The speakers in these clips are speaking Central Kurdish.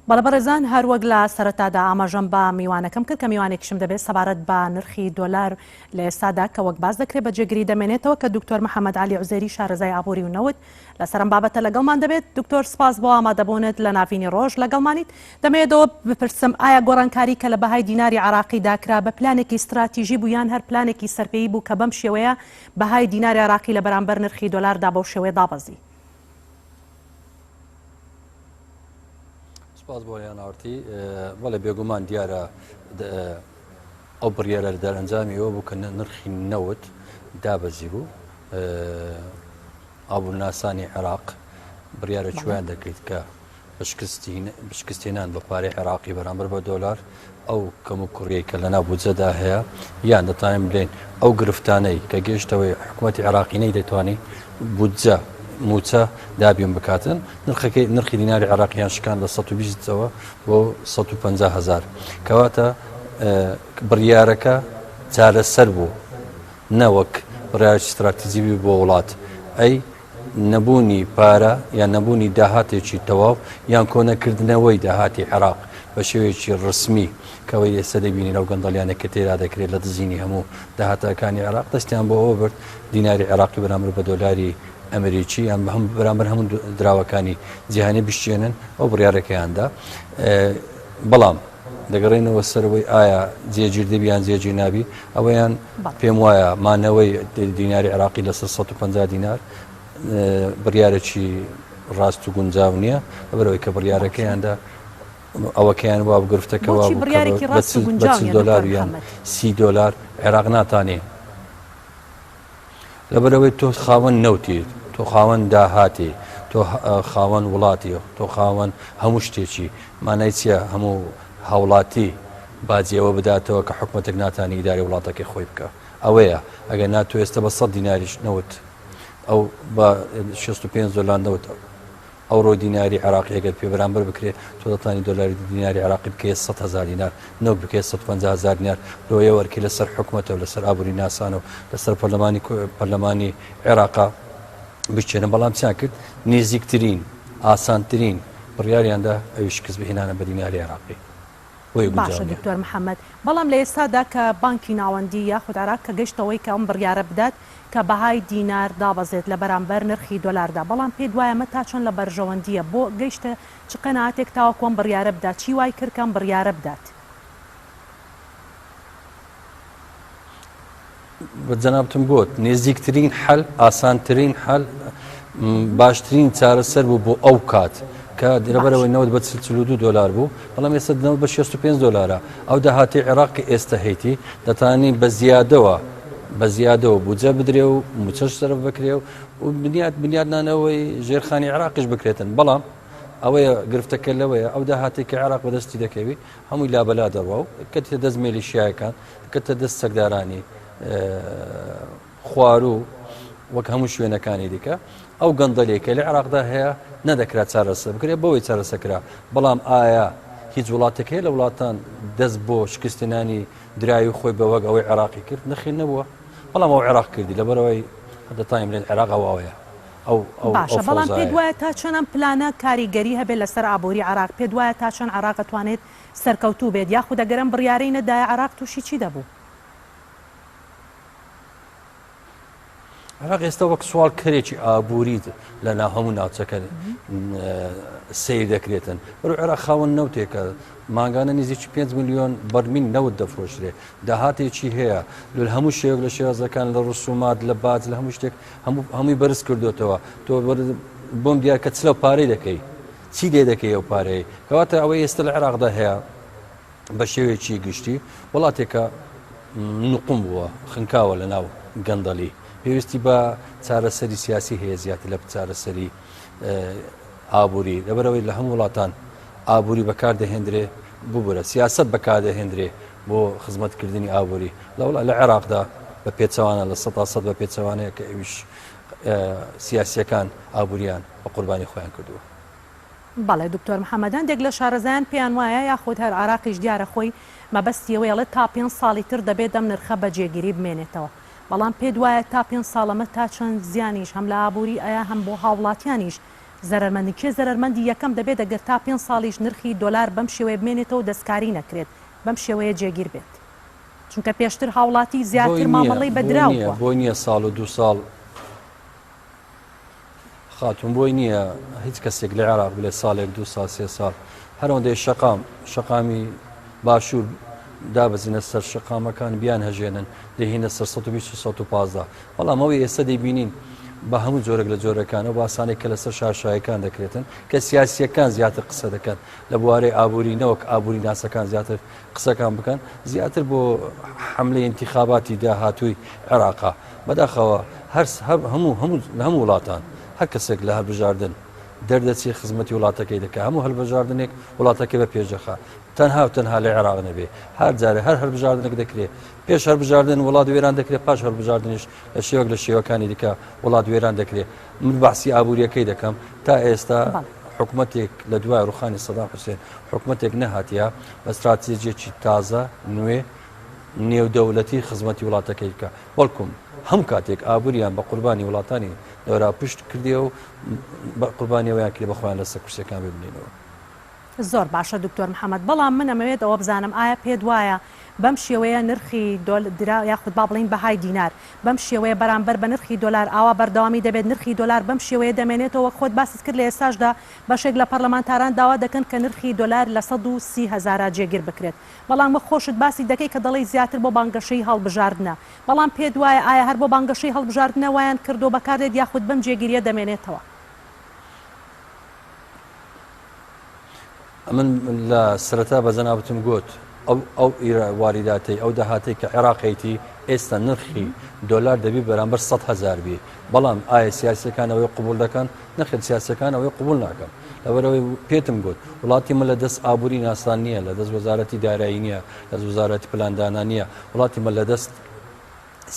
بەڵێ بەڕێزان هەر وەک لە سەرەتادا ئاماژەم بە میوانەکەم کرد کە میوانێکیشم دەبێت سەبارەت بە نرخی دۆلار لە ئێستادا کە وەک باس دەکرێت بە جێگری دەمێنێتەوە کە دکتۆر محەممەد علی عوزێری شارەزای ئابووری و نەوت لەسەر ئەم بابەتە لەگەڵمان دەبێت دکتۆر سپاس بۆ ئامادەبوونت لە ناڤینی ڕۆژ لەگەڵمانیت دەمەوێتەوە بپرسم ئایا گۆڕانکاری کە لە بەهای دیناری عراقیدا کرا بە پلانێکی ستراتیژی بوو یان هەر پلانێکی سەرپێیی بوو کە بەم شێوەیە بەهای دیناری عراقی لە بەرامبەر نرخی دۆلاردا بەو شێوەیە دابەزی؟ سپاس بۆ یان ئارتی بەڵێ بێگومان دیارە ئەو بڕیارە لە دەرئەنجامی ئەوە بوو کە نرخی نەوت دابەزی بوو ئابوورناسانی عێراق بڕیارە چویان دەکرد کە بە شکستهێنان بە پارەی عێراقی بەرامبەر بە دۆلار، ئەو کەموکوڕیەی کە لەناو بودجەدا هەیە، یان دەتوانین بلێین ئەو گرفتانەی کە گەیشتەوەی حکومەتی عێراقی نەیدەتوانی بودجە، مووچە دابین بکاتن، نرخەکەی نرخی دیناری عێراقیان شکاند لە 120 ەوە بۆ 150 هەزار. کەواتە بڕیارەکە چارەسەر بوو نەوەک بڕیارێکی ستراتیجی بی بۆ وڵات. ئەی نەبوونی پارە یان نەبوونی داهاتێکی تەواو یان کۆنەکردنەوەی داهاتی عێراق بە شێوەیەکی ڕسمی کە ئەوەی ئێستا دەبینین ئەو گەندەڵیانە کە تێدا دەکرێت لە دزینی هەموو داهاتەکانی عێراق دەستیان بۆ ئەوە برد دیناری عێراقی بەرامبەر بە دۆلاری ئەمریکی یان بەرامبەر هەموو دراوەکانی جیهانی بشکێنن ئەو بڕیارەکەیاندا بەڵام دەگەڕێنەوە سەرەوەی ئایا جێگیر دەبی یان جێگیر نابی، ئەوەیان پێم وایە مانەوەی دیناری عێراقی لەسەر 150 دینار بڕیارێکی ڕاست و گونجاو نییە، لەبەرئەوەی کە بڕیارەکەیاندا ئەوەکەیان وا گرفتەکە وا بۆچی بڕیارێکی ڕاست و گونجاو نییە دۆلار یان 30 دۆلار عێراق ناتانێ لەبەرئەوەی تۆ خاوەن نەوتی، تۆ خاوەن داهاتی، تۆ خاوەن وڵاتی، تۆ خاوەن هەموو شتێکی، مانای چییە هەموو هاوڵاتی باجی ئەوە بداتەوە کە حکومەتێک ناتانی ئیدارەی وڵاتەکەی خۆی بکا؟ ئەوەیە، ئەگەر نا تۆ ئێستا بە سەد دیناریش نەوت ئەو بە 65 دۆلار نەوت ئەوڕۆ دیناری عێراقی ئەگەر پێ بەرامبەر بکرێ تۆ دەتوانی دۆلاری دیناری عێراقی بکەیە 100 هەزار دینار نەوەک بکەیە 150 هەزار دینار لۆیە ئەرکی لەسەر حکومەتە و لەسەر ئابووری ناسانە و لەسەر پەرلەمانی پەرلەمانی عێراقا بچێنە بەڵام چیان کرد نزیکترین ئاسانترین بڕیاریاندا ئەویش شکست بهێنانە بە دیناری عێراقی. بۆیە گونجاو باشە نیە. دکتۆر محمد بەڵام لە ئێستادا کە بانکی ناوەندی یاخود عێراق کە گەشتە ئەوەی کە ئەم بڕیارە بدات کە بەهای دینار دابەزێت لە بەرامبەر نرخی دۆلاردا بەڵام پێت وایە ئەمە تا چەند لە بەرژەوەندیە بۆ گەیشتە چ قەناعەتێک تاوەکو ئەم بڕیارە بدات چی وای کرد کە ئەم بڕیارە بدات؟ بە جەنابتم گوت نێزیکترین حەل ئاسانترین حەل باشترین چارەسەر بوو بۆ ئەو کات کە لەبەرەوەی نەوت بە 42 دلار بوو بەڵام ئێستا نەوت بە 65 دلارە ئەو داهاتی عێراق کە ئێستا هەیتی دەتانی بە زیادەوە بە زیادەوە بودجە بدرێ و موچەش سەرف بکرێ و بنیات بنیادنانەوەی ژێرخانی عێراقیش بکرێتن بەڵام ئەوەیە گرفتەکە لەوەیە ئەو داهاتێک کە عێراق بەدەستی دەکەوی هەمووی لابەلا دەڕوا و کەتە دەست مێلیشیایەکان کەتە دەست چەکدارانی خواروو وەک هەموو شوێنەکانی دیکە ئەو گەندەلێک کە لە عێراقدا هەیە نەدەکرا چارەسە بکرێت بەوەی چارەسە کرا بەڵام ئایا هیچ وڵاتێک هەیە لە وڵاتان دەست بۆ شکستێنانی دراوی خۆی بە وەک ئەوەی عێراقی کرد نەخێر نەبووە بەڵام ئەو عێراق کردی لەبەرەوەی دەتانیم بڵێن عێراق ئەو ئەوەیە ئەو ئەو باشە بەڵام پێت فەوزایە. وایە تا چەند ئەم پلانە کاریگەری هەبێت لەسەر ئابووری عێراق پێت وایە تا چەند عێراق ئەتوانێت سەرکەوتوو بێت یاخود ئەگەر ئەم بڕیارەی نەدایە عێراق تووشی چی دەبوو؟ عێراق ئێستا وەک سواڵکەرێکی ئابووری لە ناو هەموو ناوچەکە سیر دەکرێتن بەرو عێراق خاوەن نەوتێکە مانگانە نزیکی 5 میلیۆن بەرمیل نەوت دەفرۆشرێ داهاتێکی هەیە لە هەموو شێوەک لە شێوازەکان لە ڕسومات لە باج لە هەموو شتێک هەموو هەمووی بەرز کردوتەوە تۆ بۆم دیار کە چلە پارەی دەکەی چی لێ دەکەی ئەو پارەی کەواتە ئەوەی ئێستا لە عێراقدا هەیە بە شێوەیەکی گشتی وڵاتێکە نقوم بووە خنکاوە لە ناو گەندەڵی پێویستی بە چارەسەری سیاسی هەیە زیاتر لە چارەسەری ئابووری لەبەرەوەی لە هەموو وڵاتان ئابووری بەکاردەهێندرێ ببورە سیاست بەکاردەهێندرێ بۆ خزمەتکردنی ئابووری لە وڵات لە عێراقدا بە پێچەوانە لە سەدا سەد بە پێچەوانەیە کە ئەویش سیاسیەکان ئابووریان بە قوربانی خۆیان کردووە. بەڵێ دکتۆر محمد هەندێک لە شارەزایان پێیان وایە یاخود هەر عێراقیش دیارە خۆی مەبەستی ئەوەیە ئەڵێت تا پێنج ساڵی تر دەبێت ئەم نرخە بە جێگیری بمێنێتەوە بەڵام پێت وایە تا پێنج ساڵ ئەمە تا چەند زیانیش هەم لە ئابووری ئەیا هەم بۆ هاوڵاتیانیش زەرەرمەندن کێ زەرەرمەندی یەکەم دەبێت ئەگەر تا پێنج ساڵیش نرخی دۆلار بەم شێوەیە بمێنێتەوە و دەستکاری نەکرێت بەم شێوەیە جێگیر بێت چونکە پێشتر هاوڵاتی بۆی زیاتر نییە مامەڵەی بە بۆی دراو نییە بووە. بۆی نییە ساڵ و دوو ساڵ خاتوون بۆی نییە هیچ کەسێک لە عێراق بلێ ساڵێک دوو ساڵ سێ ساڵ هەرەوەندەی شەقام شەقامی باشوور دابەزینە سەر شەقامەکان بیان هەژێنن دەهینە سەر 120 و 115 بەڵام ئەوەی ئێستا دەیبینین بە هەموو جۆرێک لە جۆرەکان ئەو باسانێک کە لەسەر شاشایەکان دەکرێتن کە سیاسیەکان زیاتر قسە دەکەن لە بوارەی ئابووری نەوەک ئابووری ناسەکان زیاتر قسەکان بکەن زیاتر بۆ حملەی انتخاباتی داهاتووی عێراقا بەداخەوە هەر هەموو هەموو لە هەموو وڵاتان هەر کەسێک لە هەڵبژاردن دەردەچێ خزمەتی وڵاتەکەی دەکا هەموو هەلبژاردنێک وڵاتەکەی بە پێش دەخا تەنها و تەنها لە عێراق نەبێ هەر جارێ هەر هەلبژاردنێک دەکرێ پێش هەلبژاردن وڵات وێران دەکرێ پاش هەلبژاردنیش لە شێوەک لە شێوەکانی دیکە وڵات وێران دەکرێ من بەحسی ئابووریەکەی دەکەم تا ئێستا حکومەتێک لە دوای ڕوخانی سەدام حوسێن حکومەتێک نەهاتیە بە ستراتیژێکی تازە نوێ نێودەولەتی خزمەتی وڵاتەکەی بکە بەڵکم هەموو کاتێک ئابووریان بە قوربانی وڵاتانی دەوراپشت کردیە و بە قوربانیەوەیان کرد بە خۆیان لەسەر کورسیەکان ببنینەوە. زۆر باشە دکتۆر محمد بەڵام من ئەمەوێت ئەوە بزانم ئایا پێت وایە بەم شێوەیە نرخی دۆل درا یاخود با بڵێین بەهای دینار بەم شێوەیە بەرامبەر بە نرخی دۆلار ئاوا بەردەوامی دەبێت نرخی دۆلار بەم شێوەیە دەمێنێتەوە وەک خۆت باست کرد لە ئێستاشدا بەشێک لە پەرلەمانتاران داوا دەکەن کە نرخی دۆلار لە 130 هەزارا جێگیر بکرێت بەڵام وەک خۆشت باسی دەکەی کە دەڵێی زیاتر بۆ بانگەشەی هەڵبژاردنە بەڵام پێت وایە ئایا هەر بۆ بانگەشەی هەڵبژاردنە وایان کردووە بەکاردێت یاخود بەم جێگیریە دەمێنێتەوە؟ ئەمن لە سەرەتا بە جەنابتم گوت ئەو ئەو واریداتەی ئەو داهاتەی کە عێراق هەیتی ئێستا نرخی دۆلار دەبی بەرامبەر 100 هزار بی بەڵام ئایا سیاسەکان ئەوەی قوبول دەکەن نەخێر سیاسەکان ئەوەی قوبول ناکەن لەبەرەوەی پێتم گوت وڵاتی من لە دەست ئابووری ناسان نییە لە دەست وەزارەتی دارایی نییە لە وەزارەتی پلاندانە نییە وڵاتی من لە دەست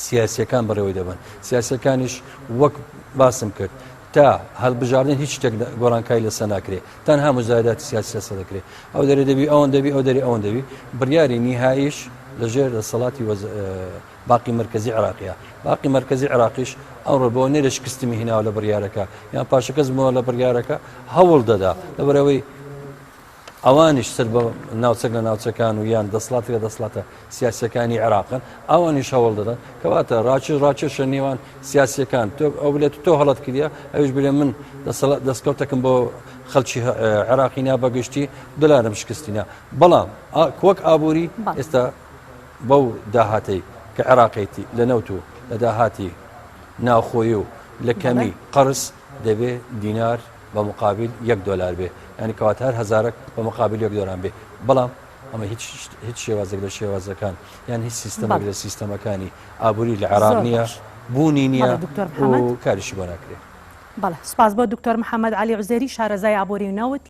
سیاسیەکان بەڕێوەی دەبەن سیاسەکانیش وەک باسم کرد تا هەڵبژاردن هیچ شتێک گۆڕانکاری لەسەر ناکرێ تەنها مزایداتی سیاسی لەسەر دەکرێ ئەو دەرێ دەبی ئەوەن دەبی ئەو دەری ئەوەن دەبی بڕیاری نیهاییش لەژێر دەسەڵاتی باقی مرکزی عراقیە باقی مرکزی عراقیش ئەوڕۆ بۆ نێرە شکستمی هیناوە لە بڕیارەکە یان پاشەکەس بووە لە بڕیارەکە هەوڵ دەدا لەبەرەوەی ئەوانیش سەر بە ناوچەک لە ناوچەکان و یان دەسڵاتێک لە دەسڵاتە سیاسیەکانی عێراقن ئەوانیش هەوڵ دەدەن کەواتە ڕاکێش ڕاکێشە نێوان سیاسیەکان تۆ ئەو بلێت تۆ هەڵت کردە ئەوش بلێ من دەستکەوتەکەم بۆ خەڵکی عێراقی نا بەگشتی دلارم شکستینە بەڵام وەک ئابووری ئێستا بەو داهاتەی کە عێراقێتی لە نەوت و لە داهاتی ناوخۆی و لە کەمی قەرز دەبێ دینار بە مقابل یەک دۆلار بێ یانی کەواتە هەر هەزارەک بە مقابل یەک دۆلار بێ بەڵام ئەمە هیچ هیچ شێوازێک لە شێوازەکان یان هیچ سیستەمێک لە سیستەمەکانی ئابووری لە عێراق نییە بوونی نییە و کاریشی بۆ ناکرێ. بەڵێ سوپاس بۆ دکتۆر محەمەد عەلی عوزێری شارەزای ئابووری و نەوت.